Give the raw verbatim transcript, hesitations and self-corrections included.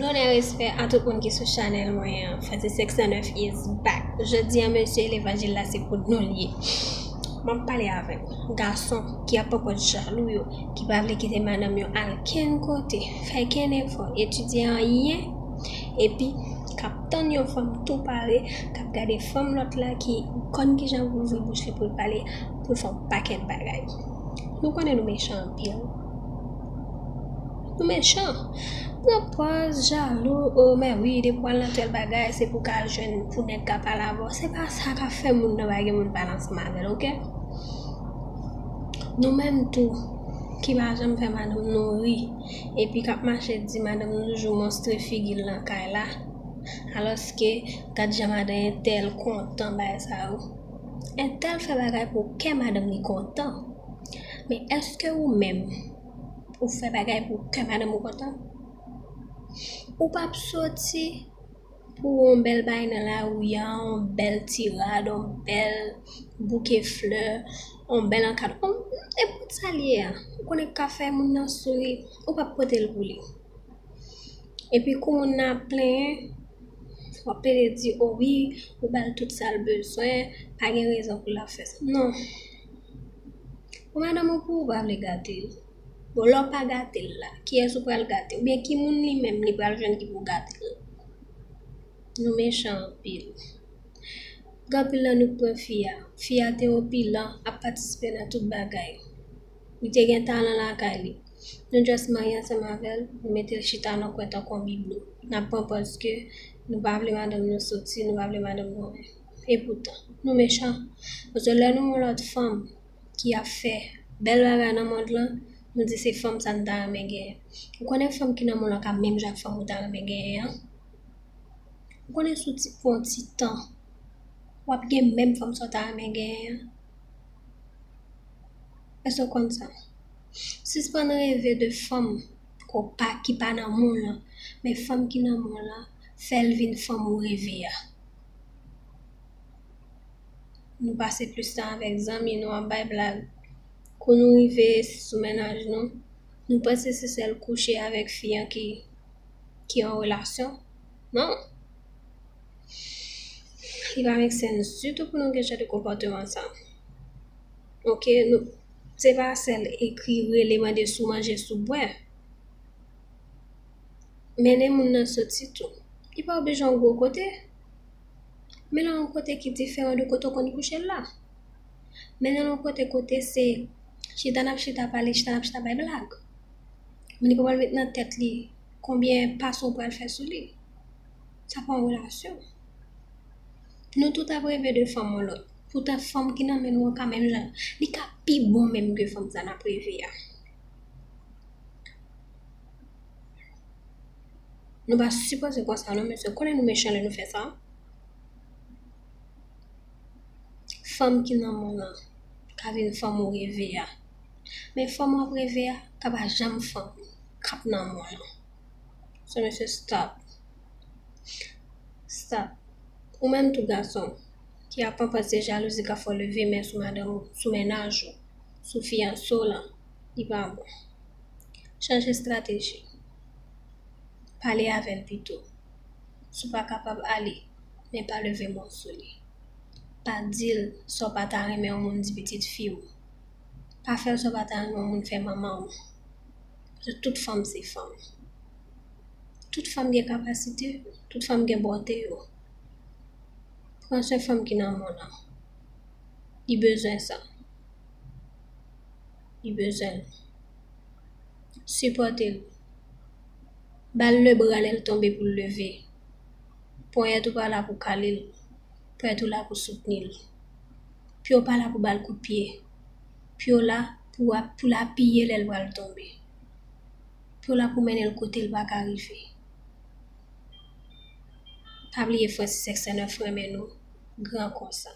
Lonè, respè a tout moun ki sou chanèl mwen an. Francis six oh nine is back. Jodi a, mesye, levanjil la se pou nou l ye. M ap pale avèk gason ki ap pòpòt jalou yo, ki pa vle kite madanm yo al kenn kote, fè kenn efò, etidye anyen, epi k ap tann yon fanm tou pare, k ap gade fanm lòt la ki konn kijan pou ouvri bouch li pou l pale, pou l fè yon pakèt bagay. Nou konnen nou mechan anpil. Nou mechan. Pran pòz, jalou, o, men wi, depi w al nan tèl bagay, se pou w ka jwenn, pou nèg ka pale avè w. Se pa sa k ap fè moun nan pa gen moun pale ansanm avè l, oke? Nou menm tou, ki pa janm fè madanm nou ri, epi k ap mache di madanm nou toujou monstre figi l nan kay la, alòske gad jan madan entèl kontan bagay sa yo. Entèl fè bagay pou kè madanm li kontan. Men èske ou menm, ou fè bagay pou kè madanm ou kontan? Ou p ap soti pou yon bèl bagay nan lari a, yon bèl ti rad, yon bèl bouke flè, yon bèl ankadre, yon, nenpòt sa l ye a. Ou konnen k ka fè moun nan souri, ou p ap pote l pou li. Epi kou moun nan ap plenyen, w ap plede di, o wi, ou ba l tout sa l bezwen, pa gen rezon pou l ap fè sa. Non. Pou madanm ou, pou ou pa vle gate l. Bon, lè w pa gate l la, kiyès ou pral gate? Oubyen ki moun li menm li pral jwenn ki pou gate l? Nou mechan anpil. Gen anpil nan nou k pran fi a. Fi a te opilan, ap patisipe nan tout bagay. Li te gen talan lakay li. Nou just marye ansanm avè l, nou mete l chita nan kwen tankou yon biblo. N ap pran pòz ke nou pa vle madanm nou soti, nou pa vle madanm nou anyen. Epoutan, nou mechan. Paske lè nou wè yon lòt fanm ki ap fè bèl bagay nan mond lan, nou di se fanm sa n ta renmen genyen. Ou konnen fanm ki nan mond lan ka menm jan ak fanm ou ta renmen genyen an? Ou konnen sou ti, pou yon ti tan, w ap gen menm fanm sa w ta renmen genyen an? Èske w konn sa? Sispann reve de fanm ko pa, ki pa nan mond lan, men fanm ki nan mond lan, fè l vin fanm ou reve a. Nou pase plis tan avèk zanmi nou, ap bay blag. Kou nou rive sou mennaj nou, nou panse se sèl kouche avèk fi an ki, ki an relasyon? Non. Li pa make sense ditou pou nou gen jan de konpòteman sa. Oke, nou, se pa sèl ekri, rele, mande si w manje, si w bwè. Mennen moun nan soti tou. Li pa oblije yon gwo kote. Men nan yon kote ki diferan de kote w konn kouche l la. Men nan yon kote, kote se chita n ap chita pale, chita n ap chita bay blag. Men li pa pral met nan tèt li konbyen pase w pral fè sou li. Sa pa yon relasyon. Nou tout ap reve de fanm yon lòt. Poutan fanm ki nan men nou an ka menm jan. Li ka pi bon menm ke fanm sa n ap reve a. Nou pa sipoze konsa non, mesye. Konnen nou mechan lè nou fè sa. Fanm ki nan mond lan ka vin fanm ou reve a. Men fanm w ap reve a ka pa janm fanm k ap nan mond lan. So, mesye, stop. Stop. Ou menm tou gason ki ap panse se jalouzi k ap fè w leve men sou madanm ou, sou mennaj ou, sou fiyanse w lan, li pa bon. Chanje estrateji. Pale avè l pito. Si w pa kapab, ale, men pa leve men w sou li. Pa di l sa w pa ta renmen yon moun di pitit fi w. Pa fè l sa w pa ta renmen yon moun fè manman w. Paske tout fanm se fanm. Tout fanm gen kapasite yo, tout fanm gen bòte yo. Pran swen fanm ki nan mond lan. Li bezwen sa. Li bezwen l. Sipòte l. Ba l lebra lè l tonbe pou l leve. Ponyèt ou pa la pou kale l. Ponyèt ou la pou soutni l. Pye w pa la pou ba l kout pye. Pye w la pou, pou l apiye lè l pral tonbe. Pye w la pou mennen l kote l pa ka rive. Pa bliye Francis X renmen nou gran konsa.